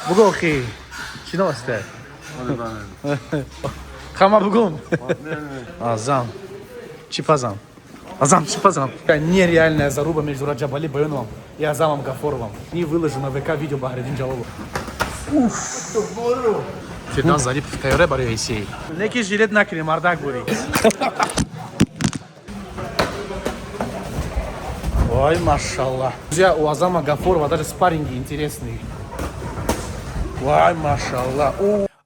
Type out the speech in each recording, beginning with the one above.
Бугӯ, охи, чӣ новосте? Хама бугум. Азам. Чӣ пазам? Азам, чӣ пазам? Нереальная заруба между Раджабали Баёновым и Азамом Гафоровым. Не выложу на ВК видео Бахридин Джалолов. Фирдавс Зарипов тайёра барои ACA. Неки жилет накунӣ, мардак бурӣ. Ой, машаллах. Друзья, у Азама Гафорова даже спарринги интересные. Ой, машаллах.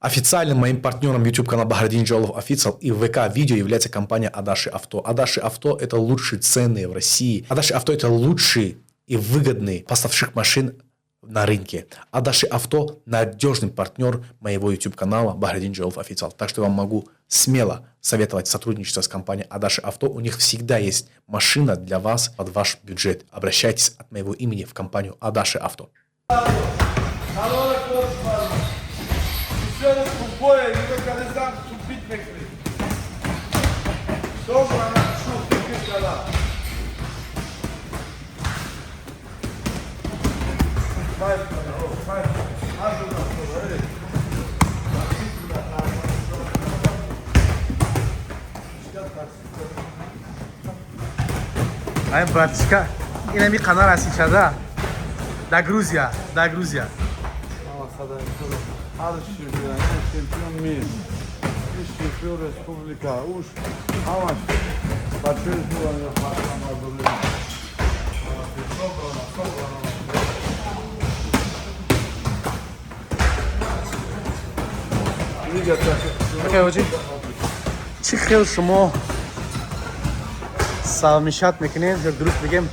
Официальным моим партнером YouTube канала Бахрадин Джалолов Official и ВК Видео является компания Адаши Авто. Адаши Авто — это лучшие цены в России. Адаши Авто — это лучший и выгодный поставщик машин на рынке. Адаши Авто — надежный партнер моего YouTube канала Бахрадин Джалолов Official. Так что я вам могу смело советовать сотрудничество с компанией Адаши Авто. У них всегда есть машина для вас под ваш бюджет. Обращайтесь от моего имени в компанию Адаши Авто. Ай, братишка, инами қана расишада. Да Грузия, да Грузия. Чемпион мир, чемпион республика, уш ҳамаш бачаи. Акай, чӣ хел шумо совмещать мекунед ё дуруст бигем,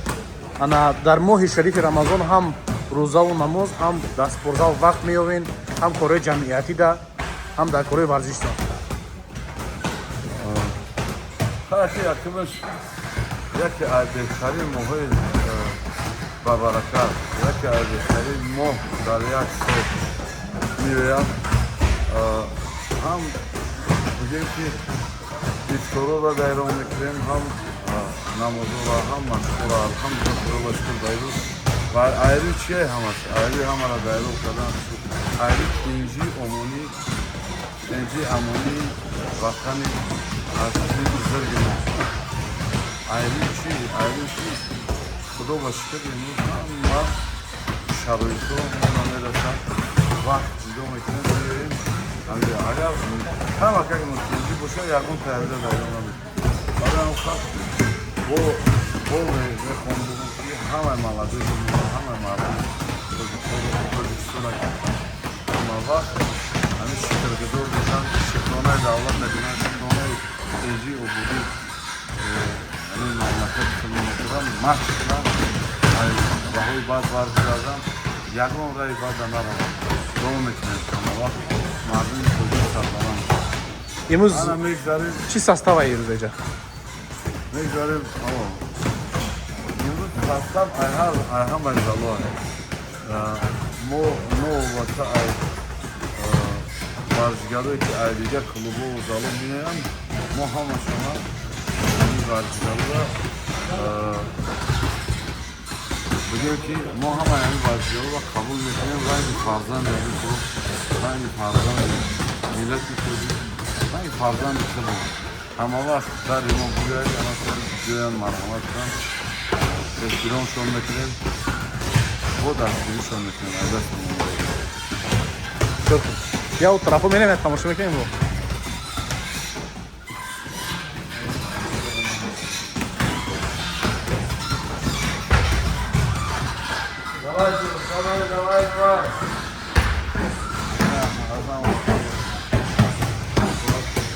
ана дар моҳи шарифи Рамазон ҳам рӯзаву намоз, ҳам дар спортзал вақт меёвен, ҳам корҳои ҷамъиятида, ҳам дар корҳои варзиштон? Хаки якумаш, яке аз беҳтарин моҳҳои бабаракат, яке аз беҳтарин моҳ дар як сол меояд. Ҳам бигем, ки ифторора дайрон мекунем, ҳам намозора, ҳам машқура. Алҳамдулилла, худо шукр. Дайрӯз ва айрӯ чие, ҳамаш айрӯ ҳамара дайрон кардан, айрӯ тинҷи, омонӣ, тинҷи, амонии ватани азизи бузурги мо. Айрӯ чи, айрӯ чи, худо ба шукр, имрӯз ҳама шароитҳо мо мерасад, вақт ҷудо мекунем, меоем. Агар ҳама как тинҷӣ бошад, ягон тайёра дайрон намекунем. Барои он халқ бо мехоҳам бигӯм, ки ҳамаи молодёжи мо, ҳамаи мардуми Тоҷикистона ҳама вақт ҳамин шукргузор бошанд, шукронаи давлат мекунанд, шукронаи тинҷӣ, ободӣ ҳамин мамлакати худро мекунанд, машқ кунанд, роҳҳои бад баргарданд, ягон раи бада нараванд. Дуо мекунем, ҳама вақт мардуми тоҷик сарбаланд. Имрӯз Ана мегзарем. Чӣ состава имрӯз эҷа? Мегзарем. Имрӯз состав ай ҳамаи зало. Мо новобаста ай варзишгарое, ки ай дигар клубову зало меоянд, мо ҳамашона ҳамин варзишгарора, бигем, ки мо ҳамаи ҳамин варзишгарора қабул мекунем, ранги фарзанди ҳамин клуб, ранги фарзанди миллати тоҷик, ранги фарзанди худо. Ҳама вақт дари мо бугӯяд, ана ҷоян марҳамат кунанд, эҳтиромшон мекунем, бо дастгиришон мекунем аз дасти мо. Я у тарафо мерем, тамошо мекунем бо. Давай, давай, давай, давай. Азам.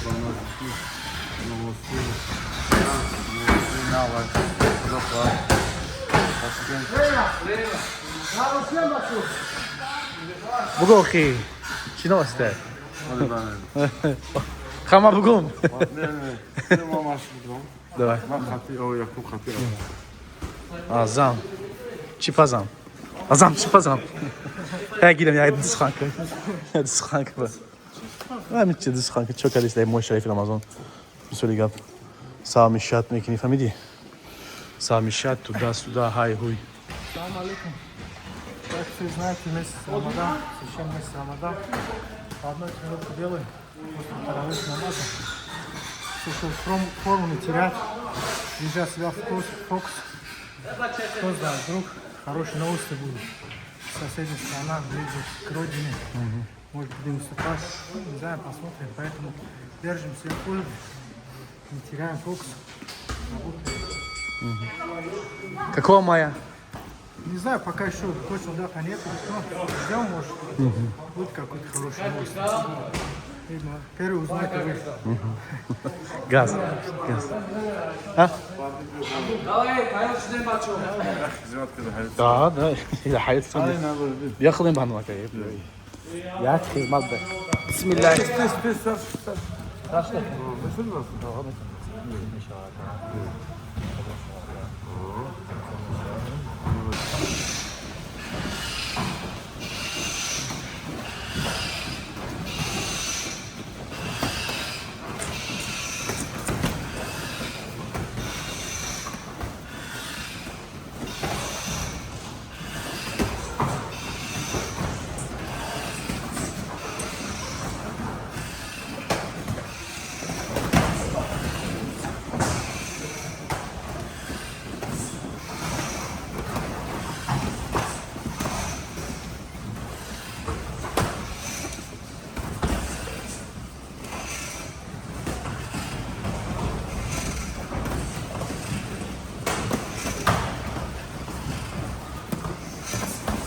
Новости. Новости навай. Худо хоҳад. Ташкент. Бугӯ, охи, чӣ новосте? Хама бугум. Не, не, ма машқ будам. Давай. Ман хати, о, якум хати. Азам. Чӣ пазам? Азам, чӣ пазам? Я гирам, як дисхан кун. Як дисхан кун. Ҳамин чи дисхан кун. Чо кардис дар моҳи шарифи Рамазон? Мисоли гап. Совмещать мекунӣ, фаҳмидӣ? Совмещать туда-сюда, ҳай ҳуй. Салом алейкум. Как все знаете, месяц Рамадан, священный месяц Рамадан. По одной тренировку делаем после таравих намаза. Все, чтобы форму не терять, держать себя в фокус. Кто знает, вдруг хорошие новости будут. Соседняя страна, ближе к родине. Может, будем выступать. Ну, не знаю, посмотрим. Поэтому держим все в форме, не теряем фокус. Работаем. Какого мая? Не знаю, пока еще точно дата нет, но ждем, может, будет какой-то хороший новость. Видно, первый узнаете вы. Газ. Газ. А? Да, да. Я حياة ياخذ بهنوك. Я хизмат. Бисмиллах.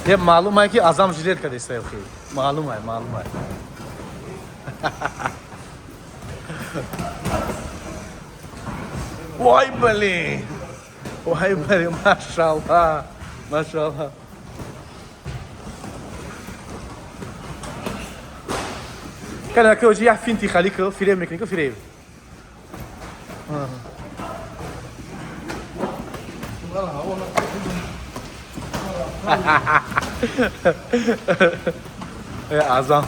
Е, маълум ай, ки Азам жилет кадеста, хи. Маълум ай, маълум ай. Ой, блин! Ой, блин, машалла. Машалла. Кана ки я финти халик, фиреб мекни, фиреб. Азам.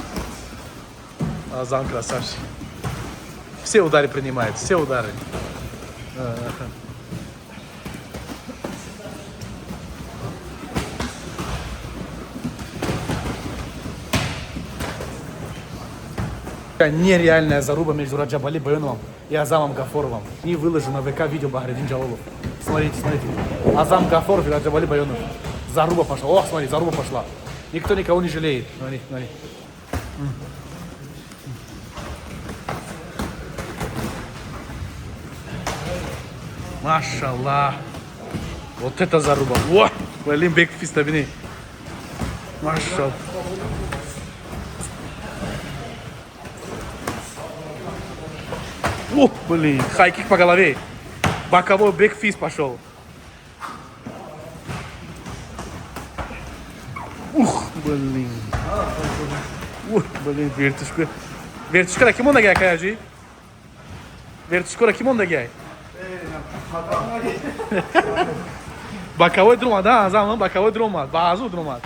Азам красавчик. Все удары принимает, все удары. Нереальная заруба между Раджабали Байоновым и Азамом Гафоровым. Не выложено на ВК видео Бахридин Джалолов. Смотрите, смотрите. Азам Гафоров и Раджабали Байонов. Заруба пошла. Ох, смотри, заруба пошла. Никто никого не жалеет. Смотри, смотри. Машаллах. Вот это заруба. О, блин, backfist бини. Машаллах. О, блин, хайкик по голове. Боковой backfist пошел. Ух, блин. Ух, блин, вертушка. Вертушка ки монда гай, каяжи? Вертушка ки монда гай? Боковой друмад, да, Азам, боковой друмад, базу друмад.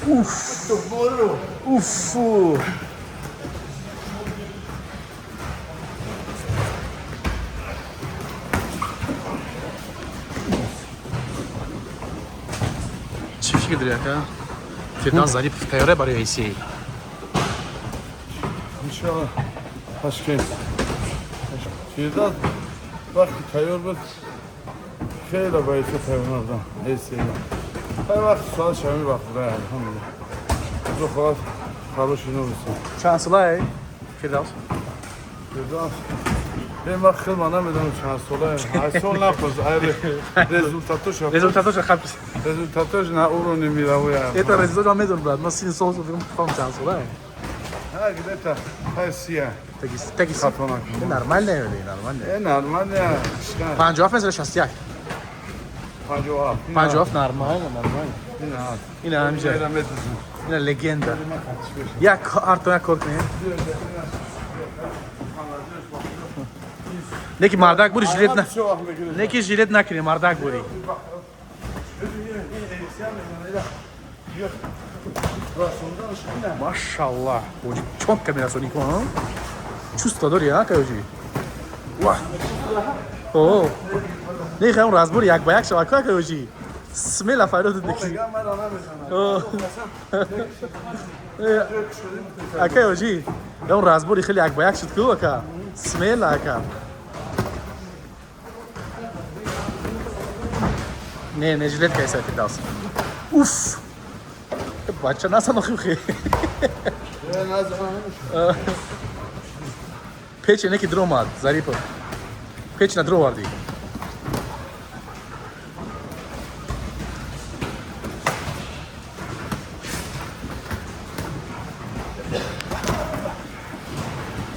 Уф. Уф. Чӣ фикр дорӣ, ака? Фирдавс Зарипов тайёра барои ACA? Иншалло, Ташкент. Фирдавс вақти тайёр буд, хеле ба ИСА тайёр набудам. ACA. Ҳар вақт соат шами вақт буда, алҳамдулилла. Худо хоҳад, хороший новости. Чанд солае Фирдавс? Фирдавс ин вақт хел ман намедонам чанд солае. Ҳашт сол напурс, ай результатош. Результатоша хаб. Результатош на уровне мировой. Это результат ман медонам, брат. Ман сини сол фаҳм чанд солае. Ҳа, где-то ҳай сия. Таги Хато накунам. Нормально или нормально? Э, нормально. 57 или 61? 57. 57 нормально, нормально. Ина. Ина ҳамҷа. Ина легенда. Як арто як кор кунем. Неки мардак бури жилет на. Неки жилет накунем, мардак бури. Машаллах. Оҷи чётко мерасонӣ ку, а? Чувство дори, а, каёҷи? Ва. О. Не, хам разбор як ба як шава, ка каёҷи? Смело фарёд дики. О. Ака ёҷи, он разбори хеле як ба як шуд ку, ака? Смело, ака. Не, не, жилетка эса Фирдавс. Уф! Бача насан охи. Пече неки дромад, Зарипов. Печ на дроварди.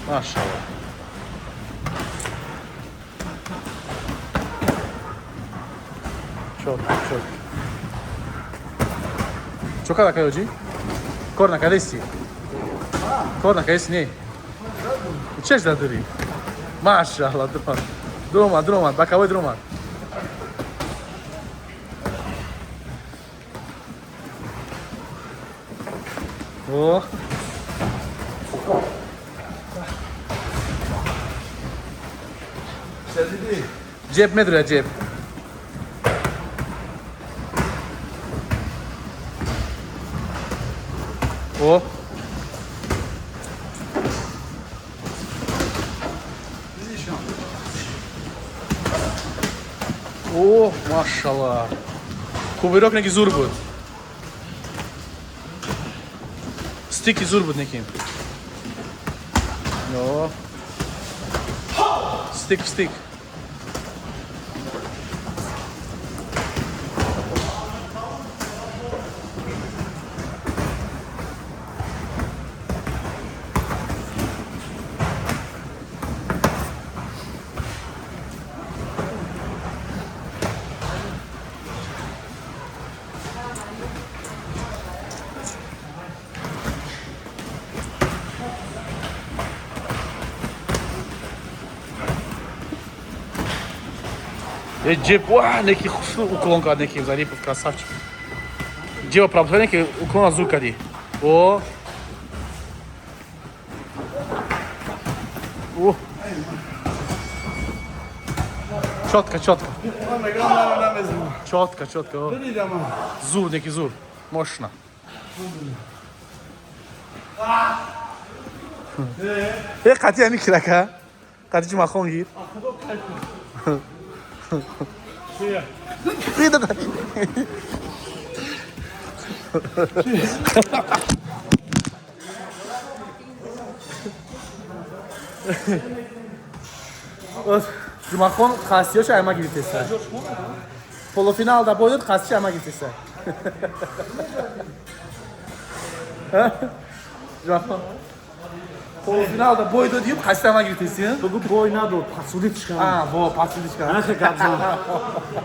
Машаллах. Чётко, чётко. Чо када каёҷи? Кор накардести? Кор накардести, не? Чеш дадури? Машаллах, дромад. Дромад, дромад, боковой дромад. О! Ҷеб медура, ҷеб. О! О, машаллах. Кувырок неки зур буд. Стики зур буд неки. О. Стик в стик. Джеб, ва, неки хушну уклон кард, неки Зарипов красавчик. Джеба пропускай, неки уклон зур кардӣ. О. О. Чётко, чётко. Чётко, чётко. Зур, неки зур. Мощно. Э, қати ами кирака. Қати Ҷумахон гир. Ҷумахон қасдиёша ама гирифтеса. Полуфинал да бой дод, қасдиша ама гирифтеса. Ҷумахон полуфинал да бой додиюм, қасди ама гирифтеси? Бугу бой надод, пасудитш кардам. А, во, пасудитш кардам. Нахе гап зан.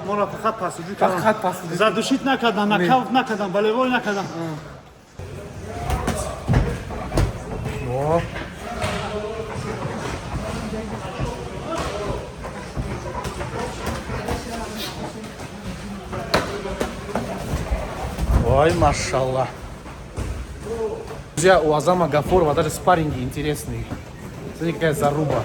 Моро фақат пасудит кардам. Фақат пасудит. Задушит накардам, нокаут накардам, болевой накардам. О. Ой, машаллах. Друзья, у Азама Гафурова даже спарринги интересные. Смотрите, какая заруба.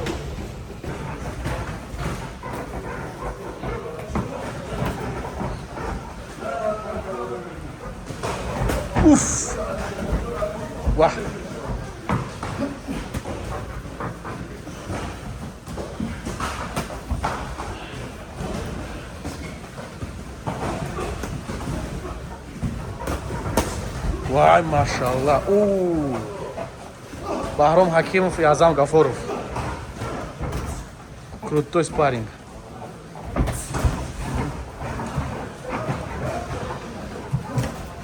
Уф! Ва! Вай, машаллах. У! Бахром Хакимов и Азам Гафуров. Крутой спарринг.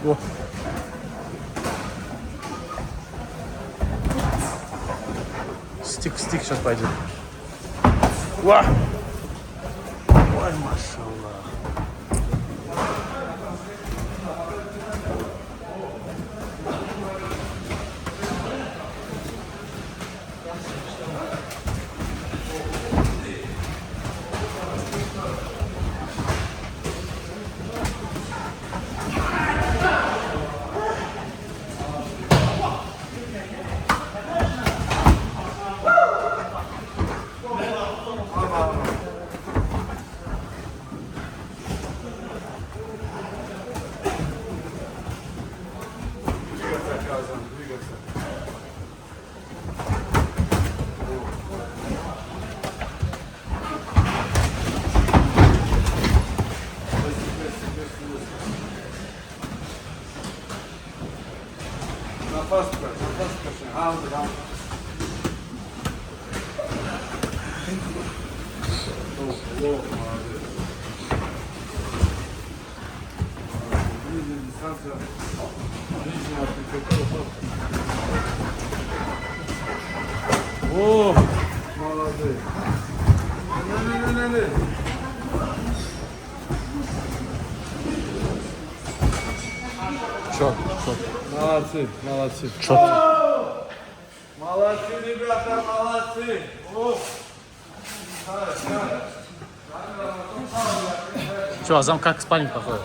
О. Стик в стик сейчас пойдет. Ва! Ой, машаллах. Нафас каш, нафас каш. Ҳам, ҳам. О, молодец. Ближняя дистанция. Ближняя апперкот. О, молодец. Не, не, не, не. Чёт, чёт. Молодцы, молодцы. Чёт. Молодцы, ребята, молодцы. О! Что, Азам, как спарринг проходит?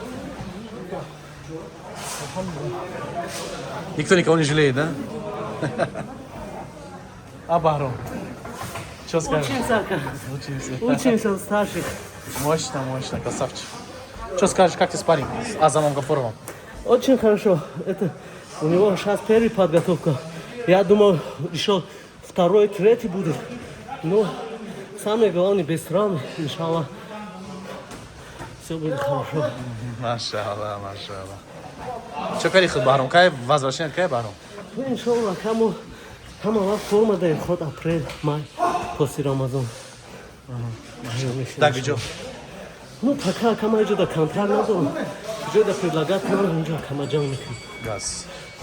Никто никого не жалеет, да? А Бахром? Что скажешь? Учимся, ака. Учимся. Учимся у старших. Мощно, мощно, красавчик. Что скажешь, как ты спарринг с Азамом Гафуровым? Очень хорошо. Это у него сейчас первая подготовка. Я думал, еще второй, третий будет. Но самое главное, без травм, иншаллах, все будет хорошо. Машалла, машалла. Что кари худ, Бахром? Кай возвращение, кай, Бахром? Ну, иншаллах, ҳамо ҳама вақт форма даем, худ апрел, май, после Рамазон. Да, где? Ну, пока кама иҷода контракт надорам. Иҷода предлагать надорам, инҷо кама ҷанг мекунам. Газ.